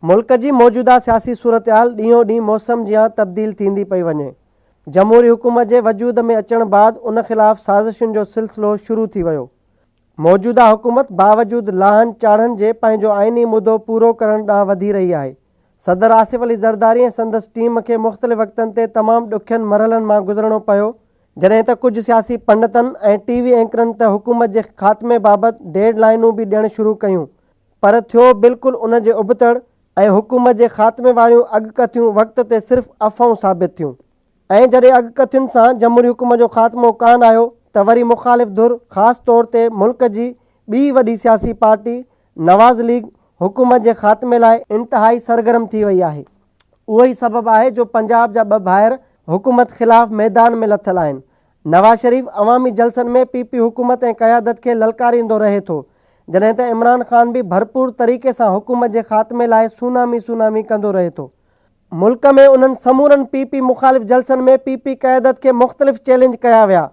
ملڪ جي موجوده سياسي صورتحال ڏينهون ڏينهن موسم جيان تبديل ٿيندي پئي وڃي. جمهوري حڪومت جي وجود ۾ اچڻ بعد ان خلاف سازشن جو سلسلو شروع ٿي ويو. موجوده حڪومت باوجود لاهن چاڙهن جي پنهنجو آئيني مدو پورو ڪرڻ ڏانهن وڌي رهي آهي. صدر آصف علي زرداري ۽ سندس ٽيم کي مختلف وقتن تي تمام ڏکين مرحلن مان گذرڻو پيو، جڏهن ته ڪجهه سياسي پنڊتن ۽ ٽي وي اينڪرن ته حڪومت جي خاتمي بابت ڊيڊ لائينون به ڏيڻ شروع ڪيون پر ٿيو بلڪل ان جي ابتڙ ۽ حڪومت جي خاتمي واريون اڳڪٿيون وقت تي صرف افواهون ثابت ٿيون ۽ جڏهن اڳڪٿين سان جمهوري حڪومت جو خاتمو ڪانه آيو ته وري مخالف ڌر خاص طور تي ملڪ جي ٻي وڏي سياسي پارٽي نواز ليگ حڪومت جي خاتمي لاء انتهائي سرگرم ٿي وئي آهي. اهو ئي سبب آهي جو پنجاب جا ٻه ڀائر حڪومت خلاف ميدان ۾ لٿل آهن. نواز شريف عوامي جلسن ۾ پي پي حڪومت ۽ قيادت کي للڪاريندو رهي ٿو، جڏهن ته عمران خان به ڀرپور طريقي سان حڪومت جي خاتمي لاء سونامي سونامي ڪندو رهي ٿو. ملڪ ۾ انهن سمورن پي پي مخالف جلسن ۾ پي پي قيادت کي مختلف چئلينج ڪيا ويا.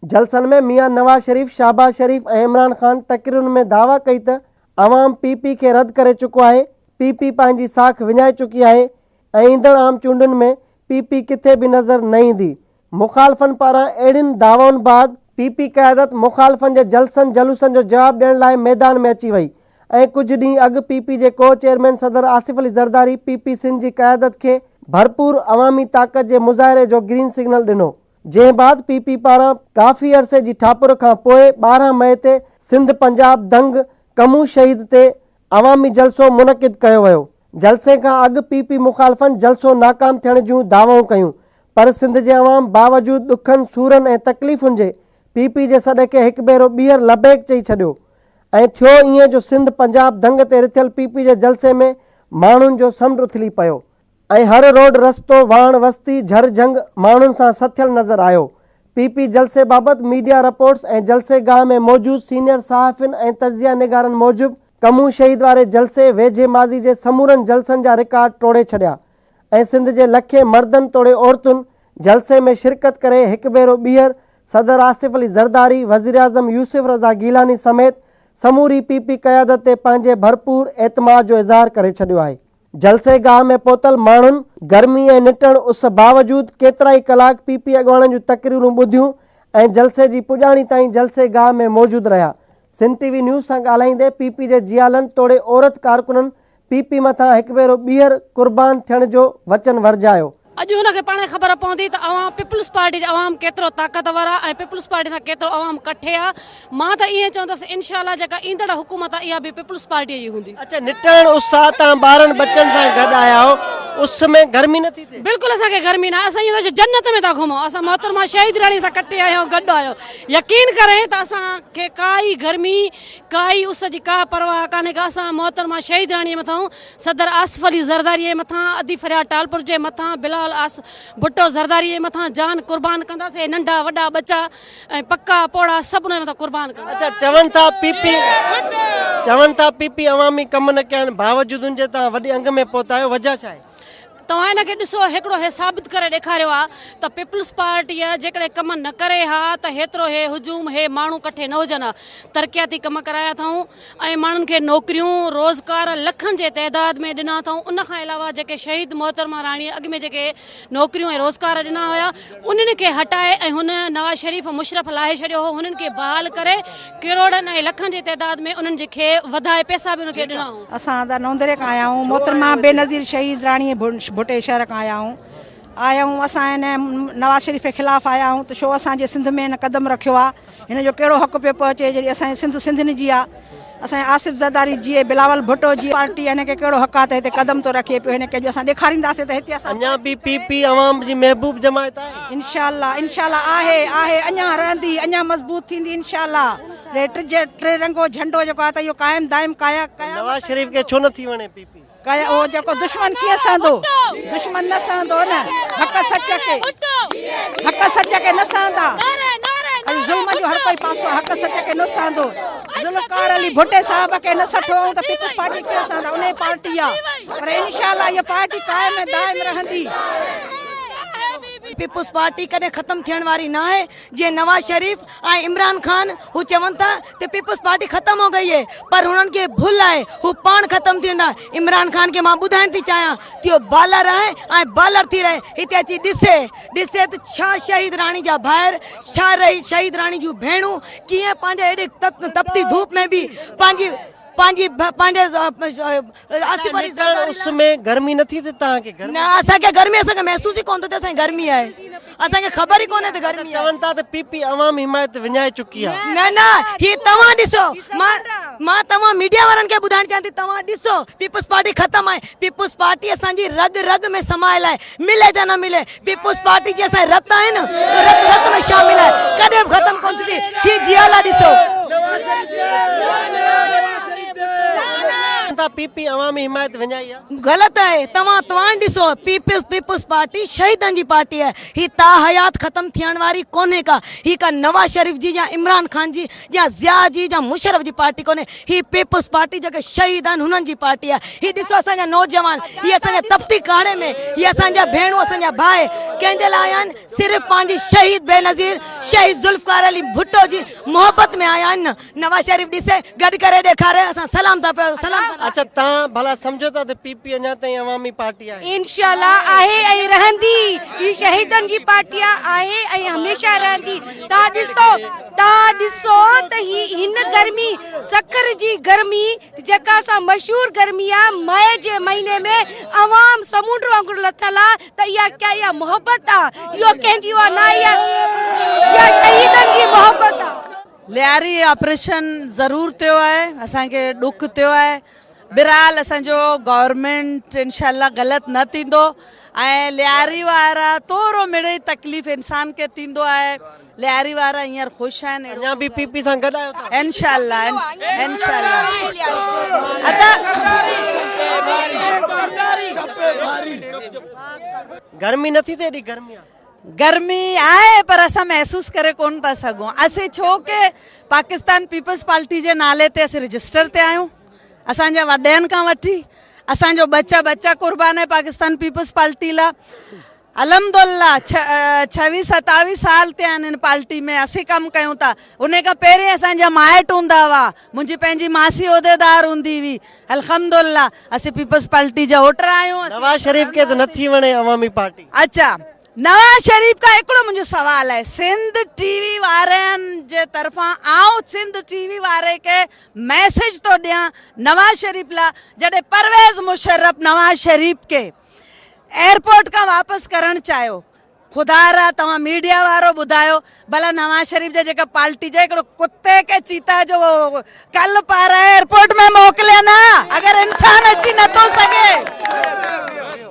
جلسن ۾ ميان نواز شريف، شهباز شريف ۽ عمران خان تقريرن ۾ دعويٰ ڪئي ته عوام پي پي کي رد ڪري چڪو آهي، پي پي پنهنجي ساک وڃائي چڪي آهي ۽ ايندڙ عام چونڊن ۾ پي پي ڪٿي به نظر نه ايندي. مخالفن پاران اهڙين دعوائن بعد پي پي قيادت مخالفن جي جلسن جلوسن جو جواب ڏيڻ لاء ميدان ۾ اچي وئي ۽ ڪجهه ڏينهن اڳ پي پي جي ڪو چيئرمين صدر آصف علي زرداري پي پي سنڌ جي قيادت کي ڀرپور عوامي طاقت جي مظاهري جو گرين سگنل ڏنو جنهن بعد پي پي پاران ڪافي عرصي جي ٺاپر کان پوء 12 مئي تي سنڌ پنجاب دنگ ڪمون شهيد تي عوامي جلسو منعقد ڪيو ويو. جلسي کان اڳ پي پي مخالفن جلسو ناڪام ٿيڻ جون دعوائون ڪيون پر سنڌ جي عوام باوجود ڏکن، سورن ۽ تڪليفن جي پي پي جي سڏ کي هڪ ڀيرو ٻيهر لبيڪ چئي ڇڏيو ۽ ٿيو ائين جو سنڌ پنجاب دنگ تي رٿيل پي پي جي جلسي ۾ ماڻهن جو سمنڊ اٿلي پيو ۽ هر روڊ رستو، واڻ، وستي، جھر جھنگ ماڻهن سان سٿيل نظر آيو. پي پي جلسي بابت ميڊيا رپورٽس ۽ جلسي گاهه ۾ موجود سينيئر صحافين ۽ تجزيه نگارن موجب ڪمون شهيد واري جلسي ويجهي ماضي جي سمورن جلسن جا رڪارڊ ٽوڙي ڇڏيا ۽ سنڌ جي لکين مردن توڙي عورتن جلسي ۾ شرڪت ڪري هڪ ڀيرو ٻيهر صدر آصف علي زرداري، وزيراعظم يوسف رضا گيلاني سميت سموري پي پي قيادت تي پنهنجي ڀرپور اعتماد جو اظهار ڪري ڇڏيو آهي. جلسي گاهه ۾ پهتل ماڻهن گرمي ۽ نٽهڻ اس باوجود ڪيترائي ڪلاڪ پي پي اڳواڻن جون تقريرون ٻڌيون ۽ جلسي جي پڄاڻي تائين جلسي گاهه ۾ موجود رهيا. سنڌ ٽي وي نيوز سان ڳالهائيندي پي پي جي جيالن توڙي عورت ڪارڪنن پي پي مٿان هڪ ڀيرو ٻيهر قربان ٿيڻ جو وچن ورجايو. اڄ هن کي پاڻهي خبر پوندي ته عوام پيپلز پارٽي جي عوام ڪيترو طاقتور آ ۽ پيپلز پارٽي سان ڪيترو عوام ڪٺي آ مان ته ائين چوندس انشاء الله جيڪا ايندڙ حڪومت آ اها به پيپلز پارٽي جي هوندي. اڇا نٽهڻ اس آ تان ٻارن ٻچن سان گڏ آيا آهيو اس ۾ گرمي نه ٿي ٿئي؟ بلڪل اسان کي گرمي ناهي اسان ائين ته جنت ۾ ٿا گهمون اسان محترمه شهيد راڻي سان ڪٺي آيا آهيون گڏ آهيون يقين ڪرين ته اسان کي ڪائي گرمي ڪائي اس جي ڪا پرواهه ڪانهي ڪا اسان محترمه شهيد راڻي مٿان صدر آصف علي زرداري جي مٿان، ادي فرياد ٽالپر جي مٿان، بلال آصف ڀٽو زرداري جي مٿان جان قربان ڪنداسين، ننڍا وڏا ٻچا ۽ پڪا پوڙها سڀ ان جي مٿان قربان ڪنداسين. اڇا چون ٿا پي پي چون ٿا پي پي عوامي ڪم نه ڪيا آهن باوجود ان جي توهان وڏي انگ ۾ پهتا آهيو وجهه ڇا آهي؟ توهان ان کي ڏسو هڪڙو هي ثابت ڪري ڏيکاريو آ ته پيپلز پارٽيء جيڪڏهن ڪم نه ڪري ها ته هيترو هي هجوم هي ماڻهو ڪٺي نه هجن ها ترقياتي ڪم ڪرايا اٿائون ۽ ماڻهن کي نوڪريون روزگار لکن جي تعداد ۾ ڏنا اٿائون ان کان علاوه جيڪي شهيد محترمه راڻيء اڳ ۾ جيڪي نوڪريون ۽ روزگار ڏنا هيا انهن کي هٽائي ۽ هن نواز شريف مشرف لاهي ڇڏيو هو هنن کي بحال ڪري ڪروڙن ۽ لکن جي تعداد ۾ انهن جي کي وڌائي پئسا به انهن کي ڏنا هئون. اسان ته نوندري کان آيا آهيون محترمه بينظير شهيد راڻي ڀٽي شهر کان آيا آهيون آيا آهيون اسان هن نواز شريف جي خلاف آيا آهيون ته ڇو اسان جي سنڌ ۾ هن قدم رکيو آهي هن جو ڪهڙو حق پيو پهچي جڏهن اسان جي سنڌ سنڌين جي آهي اسان جي آصف زرداري جي بلاول ڀٽو جي پارٽي هن کي ڪهڙو حق آهي ته هتي قدم ٿو رکي پيو هن کي جو اسان ڏيکارينداسين ته هتي اسان اڃا به پي پي عوام جي محبوب جماعت آهي. انشاء الله انشاء الله آهي آهي اڃا رهندي اڃا مضبوط ٿيندي انشاء الله. ري ٽج ٽي رنگو جهنڊو جيڪو آهي ته اهو قائم دائم قايا قيامت نواز شريف کي ڇو نٿي وڻي پي پي. قايا اهو جيڪو دشمن ڪيئن سهندو دشمن نه سهندو نه حق سچ کي حق سچ کي نه سهندا اڄ ظلم جو هر ڪوئي پاسو حق سچ کي نه سهندو ذوالفقار علي ڀٽي صاحب کي نه سٺو آئون ته پيپلز پارٽي ڪيئن سهندا انهي پارٽي آ پر انشاء الله اها پارٽي قائم ۽ دائم رهندي. پيپلز پارٽي ڪڏهن ختم ٿيڻ واري ناهي جيئن نواز شريف ۽ عمران خان هو چون ٿا ته پيپلز پارٽي ختم هو گئي هي پر هنن کي ڀل آهي هو پاڻ ختم ٿي ويندا عمران خان کي مان ٻڌائڻ ٿي چاهيان ته اهو بالر آهي ۽ بالر ٿي رهي هتي اچي ڏسي ڏسي ته ڇا شهيد راڻي جا ڀائر ڇا شهيد راڻي جون ڀيڻون ڪيئن پنهنجي ايڏي تپتي ڌوپ ۾ به پنهنجي پنهنجي پنهنجي آصف علي زرداري اس ۾ گرمي نٿي ٿئي توهان کي نه اسان کي گرمي اسان کي محسوس ئي ڪونه ٿو ٿئي اسان کي گرمي آهي اسان کي خبر ئي ڪونهي ته گرمي آهي چون ٿا ته پي پي عوام حمايت وڃائي چڪي آهي نه نه هي توهان ڏسو مان مان توهان ميڊيا وارن کي ٻڌائڻ چاهيان ٿي توهان ڏسو پيپلز پارٽي ختم آهي پيپلز پارٽي اسان جي رڳ رڳ ۾ سمايل آهي ملي جا نه ملي پيپلز پارٽي جي اسان جي رت آهي نه اهو رت رت ۾ شامل آهي ڪڏهن به ختم ڪونه ٿيندي هي جيالا ڏسو. ٿا پي پي عوامي حمايت وڃائي آ. غلط آهي توهان توهان ڏسو پيپلز پيپلز پارٽي شهيدن جي پارٽي آهي هي تا حيات ختم ٿيڻ واري ڪونهي ڪا هي ڪا نواز شريف جي يا عمران خان جي يا ضياء جي يا مشرف جي پارٽي ڪونهي هي پيپلز پارٽي جيڪي شهيد آهن هنن جي پارٽي آهي هي ڏسو اسان جا نوجوان هي اسان جا تپتي ڪاڙهي ۾ هي اسان جا ڀيڻون اسان جا ڀاء ڪنهن جي لاء آيا آهن صرف پنهنجي شهيد بينظير شهيد ذوالفقار علي ڀٽو جي محبت ۾ آيا آهن نه نواز شريف ڏسي گڏ ڪري ڏيکاري اسان سلام ٿا پيا سلام اڇا تان ڀلا سمجهو ٿا ته پي پي اڃا تائين عوامي پارٽي آهي. انشاء الله آهي ۽ رهندي هي شهيدن جي پارٽي آهي ۽ هميشه رهندي تان ڏسو تان ڏسو ته هي هن گرمي سکر جي گرمي جيڪا سا مشهور گرمي آ مئي جي مهيني ۾ عوام سمونڊ وانگر لٿل آ ته اها ڪيا اها محبت آ اهو ڪنهن جي اها ناهي اها شهيدن جي محبت آ. لياري آپريشن ضرور ٿيو آهي اسان کي ڏک ٿيو آهي برحال اسان جو گورنمينٽ انشاء الله غلط نه ٿيندو ۽ لياري وارا ٿورو مڙئي تڪليف انسان کي ٿيندو آهي لياري وارا هينئر خوش آهن اڃا به پي پي سان گڏ آهيو توهان انشاء الله انشاء الله ادا گرمي نٿي ٿئي ايڏي گرمي آ گرمي آهي پر اسان محسوس ڪري ڪون ٿا سگهون اسين ڇو ڪي پاڪستان پيپلز پارٽي جي نالي تي اسين رجسٽر تي آهيون اسان جا وڏين کان وٺي اسان جو ٻچا ٻچا قربان آهي پاڪستان پيپلز پارٽي لا الحمدلله ڇويهه ستاويهه سال ٿيا آهن هن پارٽي ۾ اسين ڪم ڪيون ٿا ان کان پهرين اسان جا مائٽ هوندا هئا منهنجي پنهنجي ماسي عهديدار هوندي هئي الحمدلله اسين پيپلز پارٽي جا ووٽر آهيون. نواز شريف کي ته نٿي وڻي عوامي پارٽي. اڇا نواز شريف کان هڪڙو منهنجو سوال آهي سنڌ ٽي وي وارن جي طرفان آئون سنڌ ٽي وي واري کي ميسيج ٿو ڏيان نواز شريف لا جڏهن پرويز مشرف نواز شريف کي ايئرپورٽ کان واپس ڪرڻ چاهيو خدا را توهان ميڊيا وارو ٻڌايو ڀلا نواز شريف جا جيڪا پالٽي جا هڪڙو ڪتي کي چيتا جو ڪل پارائي ايئرپورٽ ۾ موڪلين ها اگر انسان اچي نٿو سگهي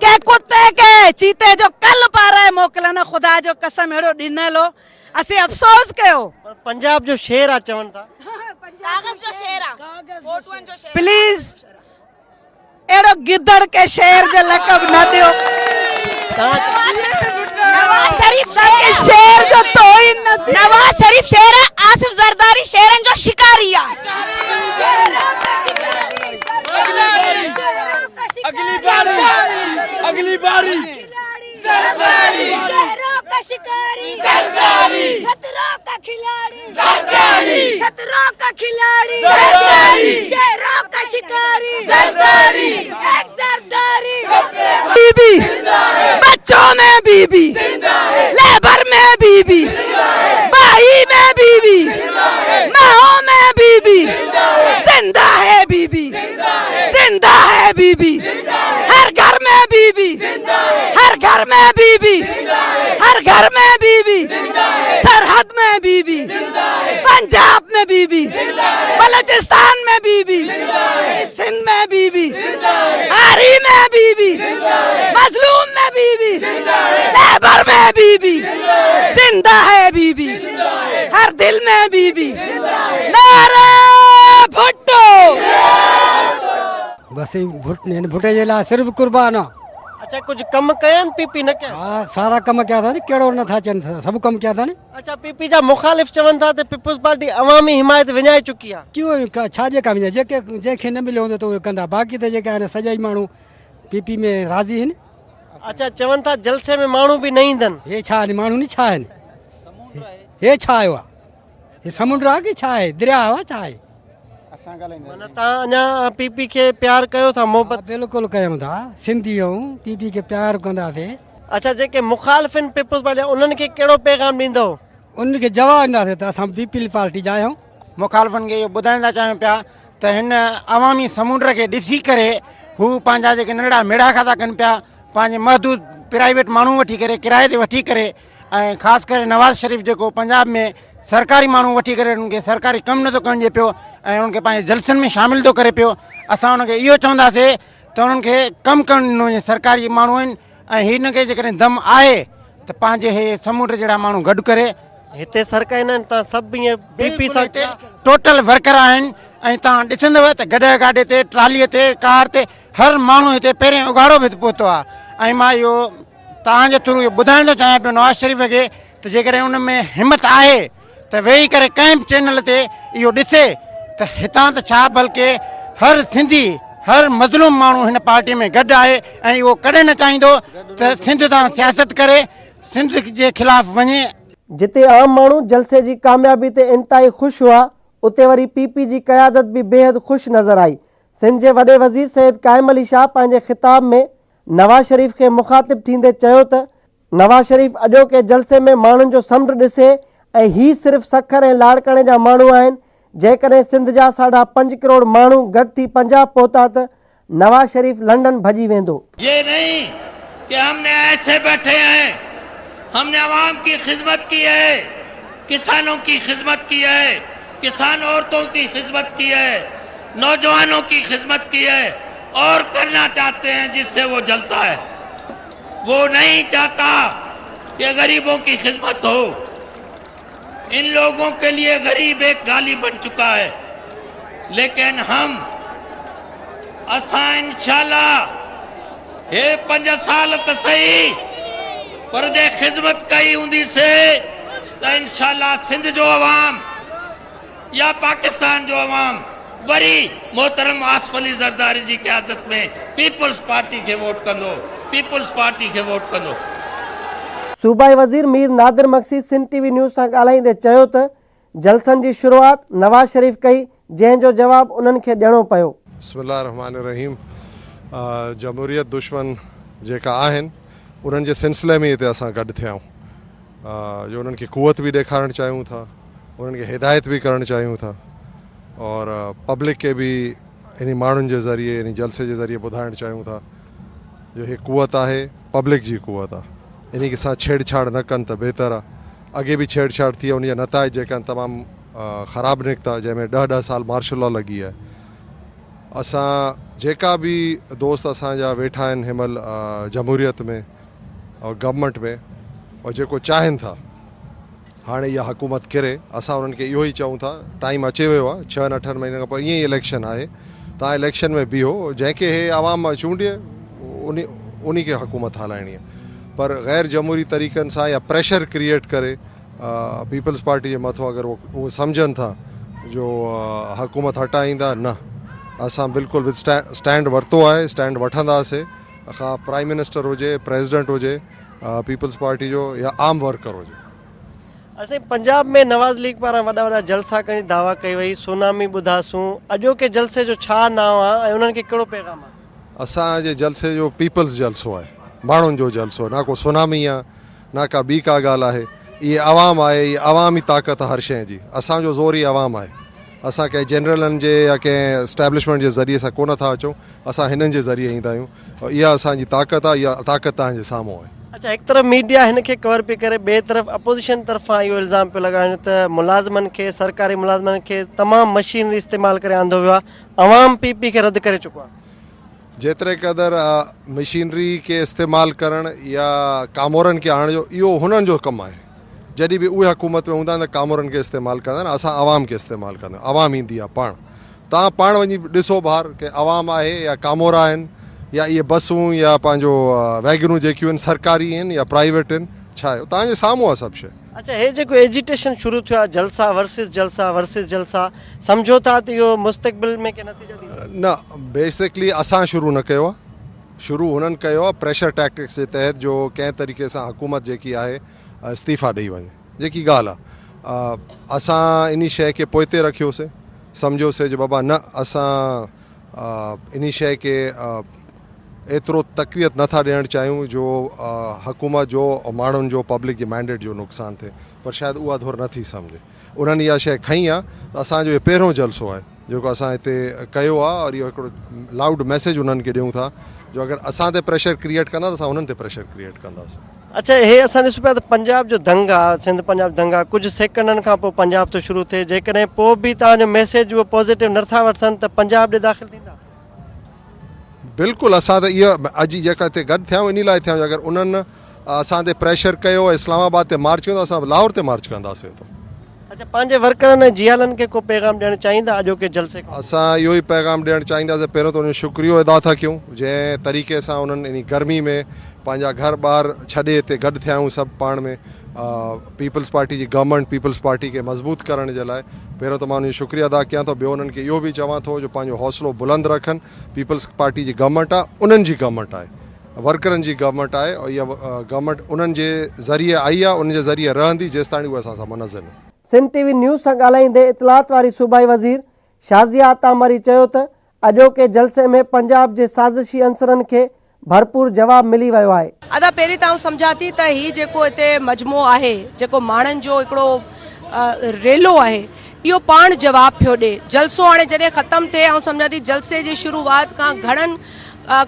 ڪنهن ڪتي کي چيتي جو ڪل پارائي موڪلين ها خدا جو قسم اهڙو ڏنل هو اسين افسوس ڪيو. پر پنجاب جو شير آ چون ٿا. ڪاغذ جو شير آ فوٽوئن جو شير. پليز اهڙو گدڙ کي شير جو لقب نه ڏيو. نواز شريف تاڪه شير جو توهين نه ٿئي. نواز شريف شير آ آصف زرداري شيرن جو شڪاري آ. اگلي باري اگلي باري شهرون کا شڪاري زرداري خطرون کا کلاڙي زرداري خطرون کا کلاڙي زرداري شهرون کا شڪاري زرداري ايڪ زرداري بي بي بچو ۾ بي بي ليبر ۾ بي بي ڀائي ۾ بي بي ماء ۾ بي بي زنده هي بي بي زنده هي بي بي هر گهر ۾ بي بي هر گهر ۾ بي بي هر گهر ۾ بي بي سرحد ۾ بي بي پنجاب ۾ بي بي بلوچستان ۾ بي بي سنڌ ۾ بي بي هاري ۾ بي بي مظلوم ۾ بي بي ليبر ۾ بي بي زنده هي بي بي هر دل ۾ بي بي نعره ڀٽو. بس هن ڀٽي جي لاء صرف قربان آ. اڇا ڪجهه ڪم ڪيا آهن پي پي نه ڪيا؟ ها سارا ڪم ڪيا اٿن ڪهڙو نه ٿا چون سڀ ڪم ڪيا اٿن. اڇا پي پي جا مخالف چون ٿا ته پيپلز پارٽي عوامي حمايت وڃائي چڪي آ. ڪيو ڇا جي ڪا وڃائي جيڪي جنهن کي نه مليو هوندو ته اهي ڪندا باقي ته جيڪي آهن سڄا ئي ماڻهو پي پي ۾ راضي آهن. اڇا چون ٿا جلسي ۾ ماڻهو به نه ايندن. هي ڇا آهن ماڻهو ني ڇا آهن هي ڇا آيو آ هي سمنڊ آ ڪي ڇا آهي درياء آ ڇا آهي. معنيٰ تان اڃا پي پي کي پيار ڪيو ٿا محبت. بلڪل ڪيون ٿا سنڌي آهيون پي پي کي پيار ڪنداسي. اڇا جيڪي مخالفين پيپلز پارٽي جا انهن کي ڪهڙو پيغام ڏيندؤ. انهن کي جواب ڏينداسي ته اسان پيپلز پارٽي جا آهيون. مخالفن کي اهو ٻڌائڻ ٿا چاهيون پيا ته هن عوامي سمنڊ کي ڏسي ڪري هو پنهنجا جيڪي ننڍڙا ميڙاڪا ٿا ڪن پيا پنهنجي محدود پرائيويٽ ماڻهو وٺي ڪري ڪرائي تي وٺي ڪري ۽ خاص ڪري نواز شريف جيڪو پنجاب ۾ سرڪاري ماڻهو وٺي ڪري انهن کي سرڪاري ڪم نٿو ڪرڻ ڏئي پيو ۽ انهن کي پنهنجي جلسن ۾ شامل ٿو ڪري پيو اسان انهن کي اهو چونداسي ته انهن کي ڪم ڪرڻ ڏنو وڃي سرڪاري ماڻهو آهن ۽ هن کي جيڪڏهن دم آهي ته پنهنجي هي سمنڊ جهڙا ماڻهو گڏ ڪري. هتي سرڪاري نه آهن تان سڀ ائين پي پي سان هتي ٽوٽل ورڪر آهن ۽ تان ڏسندؤ ته گڏهه گاڏي تي ٽرالي تي ڪار تي هر ماڻهو هتي پهرين اگهاڙو به هتي پهتو آهي ۽ مان اهو توهان جي ٿرو اهو ٻڌائڻ ٿو چاهيان پيو نواز شريف کي ته جيڪڏهن ان ۾ همت آهي ته ويهي ڪري ڪنهن به چينل تي اهو ڏسي ته هتان ته ڇا بلڪه هر سنڌي هر مظلوم ماڻهو هن پارٽي ۾ گڏ آهي ۽ اهو ڪڏهن نه چاهيندو ته سنڌ تان سياست ڪري سنڌ جي خلاف وڃي. جتي عام ماڻهو جلسي جي ڪاميابي تي انتهائي خوش هئا اتي وري پي پي جي قيادت به بيحد خوش نظر آئي. سنڌ جي وڏي وزير سيد قائم علي شاهه پنهنجي خطاب ۾ نواز شريف کي مخاطب ٿيندي چيو ته نواز شريف اڄوڪي جلسي ۾ ماڻهن جو سمنڊ ڏسي ۽ هي صرف سکر ۽ لاڙڪاڻي جا ماڻهو آهن، جيڪڏهن سنڌ جا ساڍا پنج ڪروڙ ماڻهو گڏ ٿي پنجاب پهتا ته نواز شريف لنڊن ڀڄي ويندو. ये नहीं कि हमने ऐसे बैठे हैं, हमने आवाम की खिदमत की है, किसानों की खिदमत की है, किसान औरतों की खिदमत की है, नौजवानों की खिदमत की है और करना चाहते हैं जिससे वो जलता है। वो नहीं चाहता कि गरीबों की खिदमत हो। इन लोगों के लिए गरीब एक गाली बन चुका है, लेकिन हम असां इंशाल्लाह हे 5 साल त सही पर जे खिदमत कई हूंदी से त इंशाल्लाह सिंध जो अवाम या पाकिस्तान जो अवाम वरी मोहतरम आसिफ अली ज़रदारी जी क़यादत में पीपल्स पार्टी खे वोट कंदो, पीपल्स पार्टी खे वोट कंदो. صوبائي وزير Mir Nadir Magsi Sindh T V news سان ڳالهائيندي چيو ته جلسن جي شروعات نواز شريف ڪئي جنهن جو جواب انهن کي ڏيڻو پيو. بسم الله الرحمٰن الرحيم جمهوريت دشمن جيڪا آهن انهن جي سلسلي ۾ هتي اسان گڏ ٿيا آهيون جو انهن کي قوت به ڏيکارڻ چاهيون ٿا انهن کي هدايت به ڪرڻ چاهيون ٿا اور پبلڪ کي به انهي ماڻهن جي ذريعي انهي جلسي جي ذريعي ٻڌائڻ چاهيون ٿا جو هي قوت آهي پبلڪ جي قوت آهي انهي سان ڇيڙ ڇاڙ نه ڪن ته بهتر آهي اڳي به ڇيڙ ڇاڙ ٿي انهي جا نتائج جيڪا آهن تمام خراب نڪتا جنهن ۾ ڏهه ڏهه سال مارشل لا لڳي آهي اسان جيڪا به دوست اسان جا ويٺا آهن هن مهل جمهوريت ۾ اور گورنمينٽ ۾ اور جيڪو چاهين ٿا هاڻي اها حڪومت ڪري اسان انهن کي اهو ئي چئون ٿا ٽائيم اچي ويو آهي ڇهن اٺن مهينن کان پوء ائين ئي اليڪشن آهي تان اليڪشن ۾ بيهو جنهن کي هي عوام چونڊي انهي کي حڪومت هلائڻي آهي پر غير جمهوري طريقن سان يا پريشر ڪريئيٽ ڪري پيپلز پارٽي جي مٿو اگر اهو سمجهن ٿا جو حڪومت هٽائيندا نه اسان بلڪل اسٽينڊ ورتو آهي اسٽينڊ وٺنداسي خواهه پرائم منسٽر هجي پريزيڊنٽ هجي پيپلز پارٽي جو يا عام ورڪر هجي. اسين پنجاب ۾ نواز ليگ پاران وڏا وڏا جلسا ڪرڻ جي دعويٰ ڪئي وئي، سونامي ٻڌاسون، اڄوڪي جلسي جو ڇا نانء آ ۽ انهن کي ڪهڙو پيغام آ؟ اسان جي جلسي جو پيپلز جلسو آهي، ماڻهن جو جلسو، نه ڪو سونامي آ نه ڪا ٻي ڪا ڳالهه آهي، اهي عوام آهي، اهي عوام ئي طاقت آ هر شيء جي، اسان جو زور ئي عوام آهي، اسان ڪنهن جنرلن جي يا ڪنهن اسٽيبلشمينٽ جي ذريعي سان ڪونه ٿا اچون، اسان هنن جي ذريعي ايندا آهيون اها اسان جي طاقت آهي اها طاقت توهان جي سامهون آهي. اڇا هڪ طرف ميڊيا هن کي ڪور پئي ڪري ٻئي طرف اپوزيشن طرفان اهو الزام پيو لڳايو وڃي ته ملازمن کي سرڪاري ملازمن کي تمام مشينري استعمال ڪري آندو ويو آهي عوام پي پي کي رد ڪري چڪو آهي. جيتري قدر مشينري کي استعمال ڪرڻ يا ڪامورن کي آڻڻ جو اهو هنن جو ڪم آهي جڏهن به اهي حڪومت ۾ هوندا آهن ته ڪامورن کي استعمال ڪندا آهن اسان عوام کي استعمال ڪندا آهيون عوام ايندي آهي پاڻ توهان پاڻ وڃي ڏسو ٻاهر ڪي عوام آهي يا ڪامورا آهن يا اهي بسون يا پنهنجو ويگنون جيڪيون آهن سرڪاري آهن يا پرائيويٽ آهن ڇا آهي توهان جي سامهون آهي سڀ شيء. اڇا هي جيڪو ايجيٽيشن شروع ٿيو آهي جلسا ورسز جلسا ورسز جلسا سمجهو ٿا ته اهو مستقبل ۾ ڪي نتيجا ڏيندو؟ نه بيسڪلي اسان شروع نه ڪيو آهي. شروع هنن ڪيو آهي پريشر ٽيڪٽڪس جي تحت جو ڪنهن طريقي سان حڪومت جيڪي آهي استعيفا ڏئي وڃي جيڪي ڳالهه آهي اسان انهي شيء کي پوئتي رکيوسي سمجهيوسي جو بابا نه اسان انهي شيء کي ايترو تقويت نه ٿا ڏيڻ چاهيون جو حڪومت جو ماڻهن جو پبلڪ جي مينڊيٽ جو نقصان ٿئي پر شايد اها ڌر نه ٿي سمجهي انهن اها شيء کنئي آهي ته اسان جو هي پهريون جلسو آهي جيڪو اسان هتي ڪيو آهي اور اهو هڪڙو لائوڊ ميسيج انهن کي ڏيون ٿا جو اگر اسان تي پريشر ڪريئيٽ ڪندا ته اسان انهن تي پريشر ڪريئيٽ ڪنداسين. اڇا هي اسان ڏسون پيا ته پنجاب جو دنگ آ سنڌ پنجاب دنگ آ ڪجهه سيڪنڊن کان پوء پنجاب ٿو شروع ٿئي جيڪڏهن پوء به توهان جو ميسيج اهو پازيٽو نه ٿا وٺن ته پنجاب ڏي داخل ٿيندا؟ بلڪل اسان ته اهو اڄ جيڪا هتي گڏ ٿيا آهيون انهي لاء ٿيا آهيون اگر انهن اسان تي پريشر ڪيو ۽ اسلام آباد تي مارچ ڪيو ته اسان لاهور تي مارچ ڪنداسين اتو. اڇا پنهنجي ورڪرن ۽ جيالن کي ڪو پيغام ڏيڻ چاهيندا اڄوڪي جلسي کان پوء؟ اسان اهو ئي پيغام ڏيڻ چاهينداسين پهريون ته انهن جو شڪريو ادا ٿا ڪيون جنهن طريقي سان انهن انهي گرمي ۾ پنهنجا گهر ٻار ڇڏي هتي گڏ ٿيا آهيون سڀ پاڻ ۾ پيپلز پارٽي جي گورنمينٽ پيپلز پارٽي کي مضبوط ڪرڻ جي لاء پهريون ته مان انهن جو شڪريه ادا ڪيان ٿو ٻيو انهن کي اهو به چوان ٿو جو پنهنجو حوصلو بلند رکن پيپلز پارٽي جي گورنمينٽ آهي انهن جي گورنمينٽ آهي ورڪرن جي گورنمينٽ آهي ۽ اها گورنمينٽ انهن جي ذريعي آئي آهي انهن جي ذريعي رهندي جيستائين اهي اسان سان منظم آهن. سنڌ ٽي وي نيوز سان ڳالهائيندي اطلاعات واري صوبائي وزير شازيه عطا مري چيو ته اڄوڪي جلسي ۾ پنجاب جي سازشي عنصرن کي ڀرپور جواب ملي ويو آهي. ادا پهرين ته آئون سمجهان ٿي ته هي جيڪو هتي مجموعو آهي جيڪو ماڻهن جو هڪڙو ريلو آهي اهو پاڻ جواب پيو ڏي جلسو هاڻي جڏهن ختم ٿئي آئون سمجهان ٿي جلسي جي شروعات کان گهڻن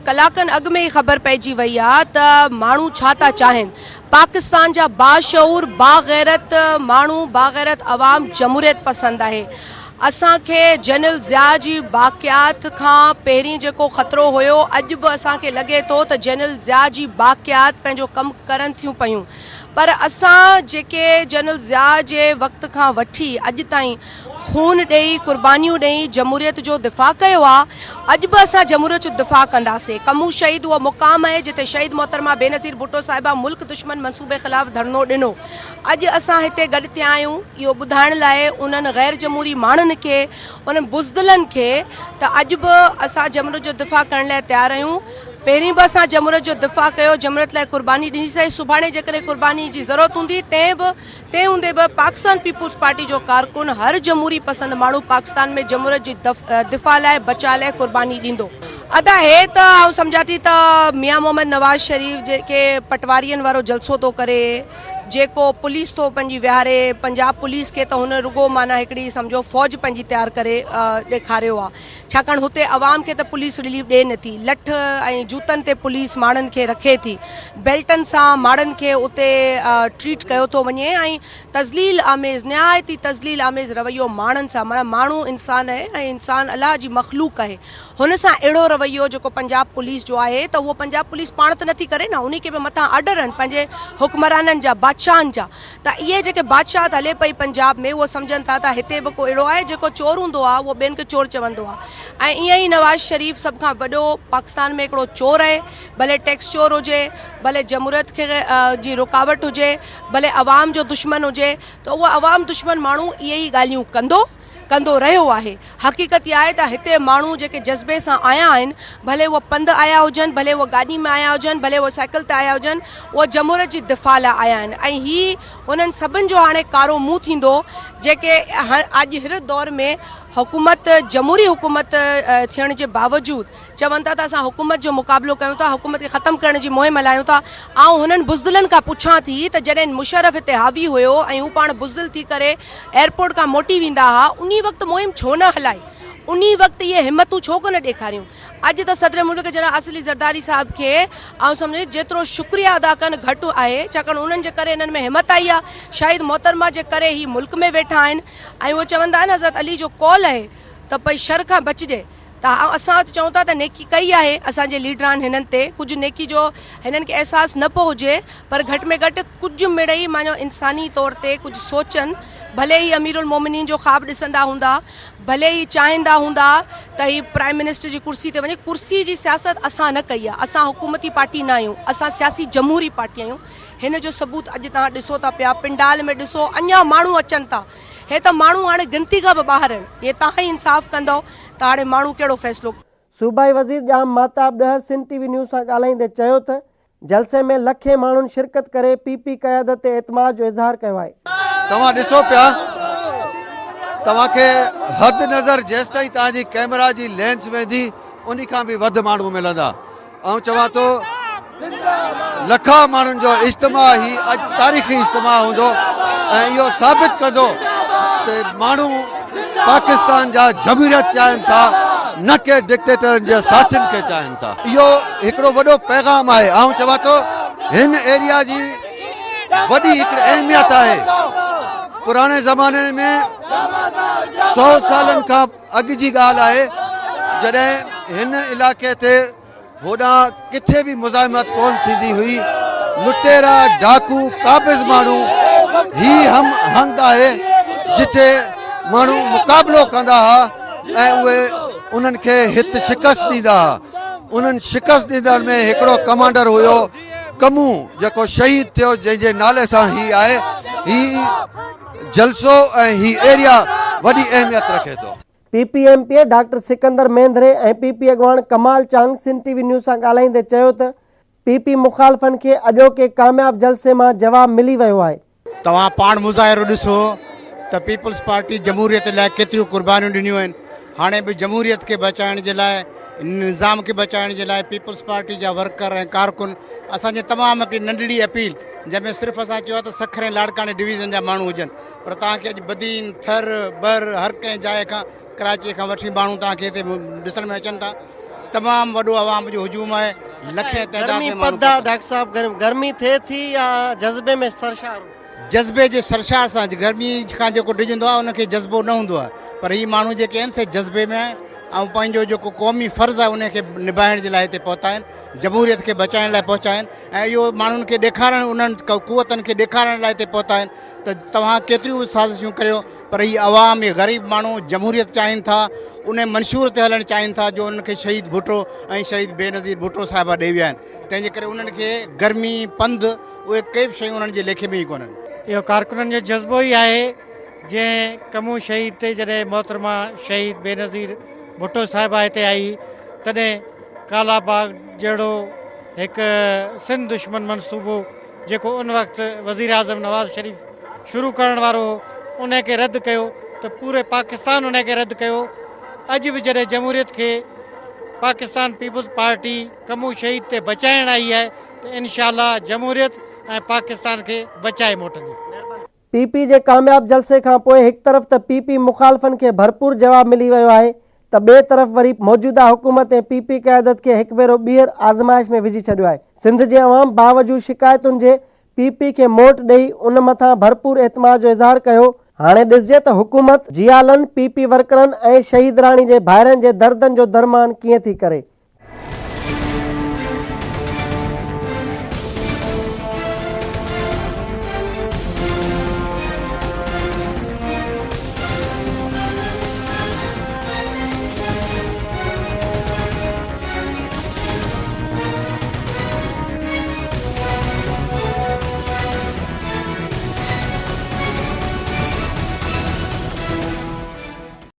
ڪلاڪن اڳ ۾ ئي خبر پئجي وئي آ ته ماڻهو ڇا ٿا چاهين پاڪستان جا باشعور باغيرت ماڻهو باغيرت عوام جمهوريت پسند آهي اسان کي جنرل ضياء جي باقيات کان پهرين جيڪو خطرو هيو اڄ به اسان کي لڳي ٿو ته جنرل ضياء جي باقيات پنهنجو ڪم ڪرن ٿيون پيون پر اسان جيڪي جنرل ضياء جي وقت کان وٺي اڄ تائين خون ڏئي قربانيون ڏئي جمهوريت جو دفاع ڪيو آ اڄ به اسان جمهوريت جو دفاع ڪنداسين ڪمون شهيد اهو مقام آهي جتي شهيد محترمه بينظير ڀٽو صاحبه ملڪ دشمن منصوبي خلاف ڌرڻو ڏنو اڄ اسان هتي گڏ ٿيا آهيون اهو ٻڌائڻ لاء انهن غير جمهوري ماڻهن کي انهن بزدلن کي ته اڄ به اسان جمهوريت جو دفاع ڪرڻ لاء تيار آهيون پهرين به اسان جمهوريت جو دفاع ڪيو جمهوريت لاء قرباني ڏني سي سڀاڻي جيڪڏهن قرباني جي ضرورت هوندي تنهن به تنهن هوندي به پاڪستان پيپلز پارٽي جو ڪارڪن هر جمهوري پسند ماڻهو پاڪستان ۾ جمهوريت جي دفاع لاء بچاء لاء قرباني ڏيندو. ادا هي ته آئون سمجهان ٿي ته ميان محمد نواز شريف جيڪي پٽوارين وارو جلسو ٿو ڪري جيڪو پوليس ٿو پنهنجي ويهاري پنجاب پوليس کي ته هن رڳو معنيٰ هڪڙي سمجهو فوج پنهنجي تيار ڪري ڏيکاريو آ ڇاڪاڻ هتي عوام کي ته پوليس رليف ڏي نٿي لٺ ۽ جوتن تي پوليس ماڻهن کي رکي ٿي بيلٽن سان ماڻهن کي اتي ٽريٽ ڪيو ٿو وڃي ۽ تذليل آميز نهايت ئي تذليل آميز رويو ماڻهن سان معنيٰ ماڻهو انسان آهي ۽ انسان الله جي مخلوق آهي هن سان اهڙو رويو جيڪو پنجاب پوليس جو آهي ته اهو پنجاب پوليس پاڻ ته نٿي ڪري نه انهي کي به مٿان آرڊر آهن پنهنجي حڪمرانن جا بادشاهن جا ته اهي جيڪي بادشاهت هلي پئي پنجاب ۾ اهو سمجهن ٿا ته هتي به ڪو اهڙو آهي جيڪو چور هوندو آهي اهو ٻين کي چور چوندو آهي ۽ ائين ئي نواز شريف سڀ کان وڏو پاڪستان ۾ هڪڙو چور آهي ڀلي ٽيڪس چور هجي ڀلي جمهوريت کي جي رڪاوٽ هجي ڀلي عوام جو دشمن هجي ته اهو عوام دشمن ماڻهو اهي ئي ڳالهيون ڪندو ڪندو رهيو آهي. حقيقت اها آهي ته هتي ماڻهو جيڪي جذبي سان آيا آهن، ڀلي اهي پنڌ آيا هجن، ڀلي اهي گاڏي ۾ آيا هجن، ڀلي اهي سائيڪل تي آيا هجن، اهي جمهوريت جي دفاع لاء آيا آهن ۽ هي انهن سڀن جو هاڻي ڪارو منهن ٿيندو جيڪي اڄ هر دور ۾ حڪومت جمهوري حڪومت ٿيڻ جي باوجود چون ٿا ته اسان حڪومت جو مقابلو ڪيون ٿا، حڪومت کي ختم ڪرڻ جي مهم هلايون ٿا. آئون هنن بزدلن کان پڇان ٿي ته جڏهن مشرف هتي حاوي هيو ۽ هو پاڻ بزدل ٿي ڪري ايئرپورٽ کان موٽي ويندا ها، انهي وقت مهم ڇو نه هلائي؟ انهي وقت اهي همتون ڇو ڪونه ڏيکاريون؟ اڄ ته صدر مملڪت جناب آصف علي زرداري صاحب کي آئون سمجهان ٿي جيترو شڪريه ادا ڪن گهٽ آهي، ڇاڪاڻ انهن جي ڪري هنن ۾ همت آئي آهي، شهيد محترمه جي ڪري هي ملڪ ۾ ويٺا آهن ۽ اهو چوندا آهن حضرت علي جو قول آهي ته پئي شر کان بچجي. ته اسان ته چئون ٿا ته نيڪي ڪئي آهي اسان جي ليڊران هنن تي ڪجهه نيڪي جو هنن کي احساس نه پيو هجي پر گهٽ ۾ گهٽ ڪجهه مڙئي معنيٰ انساني طور تي ڪجهه سوچن ڀلي هي امير المومنين جو خواب ڏسندا هوندا ڀلي هي چاهيندا هوندا ته هي پرائم منسٽر جي ڪرسي تي وڃي ڪرسي جي سياست اسان نه ڪئي آهي اسان حڪومتي پارٽي نه آهيون اسان سياسي جمهوري پارٽي آهيون هن جو ثبوت اڄ توهان ڏسو ٿا پيا پنڊال ۾ ڏسو اڃا ماڻهو اچن ٿا هي ته ماڻهو هاڻي گنتي کان به ٻاهر آهن. هي توهان ئي انصاف ڪندؤ ته هاڻي ماڻهو ڪهڙو فيصلو. صوبائي وزير Jam Mahtab Dahar Sindh T V news سان ڳالهائيندي چيو ته جلسي ۾ لکين ماڻهن شرڪت ڪري پي پي قيادت تي اعتماد جو اظهار ڪيو آهي. توهان ڏسو پيا توهان کي حد نظر جيستائين توهان جي ڪئميرا جي لينس ويندي انهي کان به وڌ ماڻهو ملندا. آئون چوان ٿو لکا ماڻهن جو اجتماع هي اڄ تاريخي اجتماع هوندو ۽ اهو ثابت ڪندو ته ماڻهو پاڪستان جا جمهوريت چاهين ٿا نه ڪي ڊڪٽيٽرن جي ساٿين کي چاهين ٿا اهو هڪڙو وڏو پيغام آهي آئون چوان ٿو هن ايريا جي وڏي هڪڙي اهميت آهي پراڻي زماني ۾ سو سالن کان اڳ جي ڳالهه آهي جڏهن هن علائقي تي هوڏانهن ڪٿي به مزاحمت ڪونه ٿيندي هئي، لٽيرا، ڊاڪو، قابض ماڻهو هي هم هنڌ آهي جتي ماڻهو مقابلو ڪندا ها ۽ اهي انهن کي هت شڪست ڏيندا ها انهن شڪست ڏيندڙ ۾ هڪڙو ڪمانڊر هيو ڪمون جيڪو شهيد ٿيو جنهن جي نالي سان هي آهي هي جلسو ۽ هي ايريا وڏي اهميت رکي ٿو. P P M P A doctor Sikandar Mendhro ۽ P P اڳواڻ Kamal Chang Sindh T V news سان ڳالهائيندي چيو ته پي پي مخالفن کي اڄوڪي ڪامياب جلسي مان جواب ملي ويو آهي. توهان پاڻ مظاهرو ڏسو ته پيپلز پارٽي جمهوريت لاء ڪيتريون قربانيون ڏنيون آهن، هاڻي به جمهوريت کي بچائڻ جي لاء نظام کي بچائڻ جي لاء پيپلز پارٽي جا ورڪر ۽ ڪارڪن اسان جي تمام هڪڙي ننڍڙي اپيل جنهن ۾ صرف اسان چيو آهي ته سکر ۽ لاڙڪاڻي ڊويزن جا ماڻهو هجن پر توهان کي اڄ بدين، ٿر، بر هر ڪنهن جاء کان ڪراچيء کان وٺي ماڻهو توهان کي هتي ڏسڻ ۾ اچن ٿا. تمام وڏو عوام جو هجوم آهي، لکين تعداد ۾ ماڻهو پٿا. ڊاڪٽر صاحب گرمي ٿئي ٿي يا جذبي ۾ سرشار؟ جذبي جي سرشار سان گرمي کان جيڪو ڊڄندو آهي ان کي جذبو نه هوندو آهي پر هي ماڻهو جيڪي آهن سي جذبي ۾ آهن ۽ پنهنجو جيڪو قومي فرض آهي ان کي نڀائڻ جي لاء هتي پهتا آهن جمهوريت کي بچائڻ لاء پهچا آهن ۽ اهو ماڻهن کي ڏيکارڻ انهن قوتن کي ڏيکارڻ لاء هتي پهتا آهن ته توهان ڪيتريون به سازشون ڪريو پر هي عوام هي غريب ماڻهو جمهوريت چاهين ٿا ان منشور تي هلڻ چاهين ٿا جو انهن کي شهيد ڀٽو ۽ شهيد بينظير ڀٽو صاحبه ڏئي ويا آهن تنهن جي ڪري انهن کي گرمي پنڌ اهي ڪي به شيون انهن جي ليکي ۾ ئي ڪونهن. اهو ڪارڪنن جو جذبو ئي آهي جنهن ڪمون شهيد تي جڏهن محترمه شهيد بينظير ڀٽو صاحبه هتي آئي تڏهن ڪالا باغ جهڙو هڪ سنڌ دشمن منصوبو جيڪو ان وقت وزيراعظم نواز شريف شروع ڪرڻ وارو هو ان کي رد ڪيو ته پوري پاڪستان ان کي رد ڪيو اڄ به جڏهن جمهوريت کي پاڪستان پيپلز پارٽي ڪمون شهيد تي بچائڻ آئي آهي ته انشاء الله جمهوريت ۽ پاڪستان کي بچائي موٽندي. پي پي جي ڪامياب جلسي کان پوء هڪ طرف ته پي پي مخالفن کي ڀرپور جواب ملي ويو آهي ته ٻئي طرف وري موجوده حڪومت ۽ پي پي قيادت کي هڪ ڀيرو ٻيهر آزمائش ۾ وجهي ڇڏيو آهي. سنڌ جي عوام باوجود شڪايتن جي پي پي کي موٽ ڏئي ان مٿان ڀرپور اعتماد جو اظهار ڪيو، هاڻي ڏسجي ته حڪومت جيالن، پي پي ورڪرن ۽ شهيد راڻي جي ڀائرن جي دردن جو درمان ڪيئن ٿي ڪري.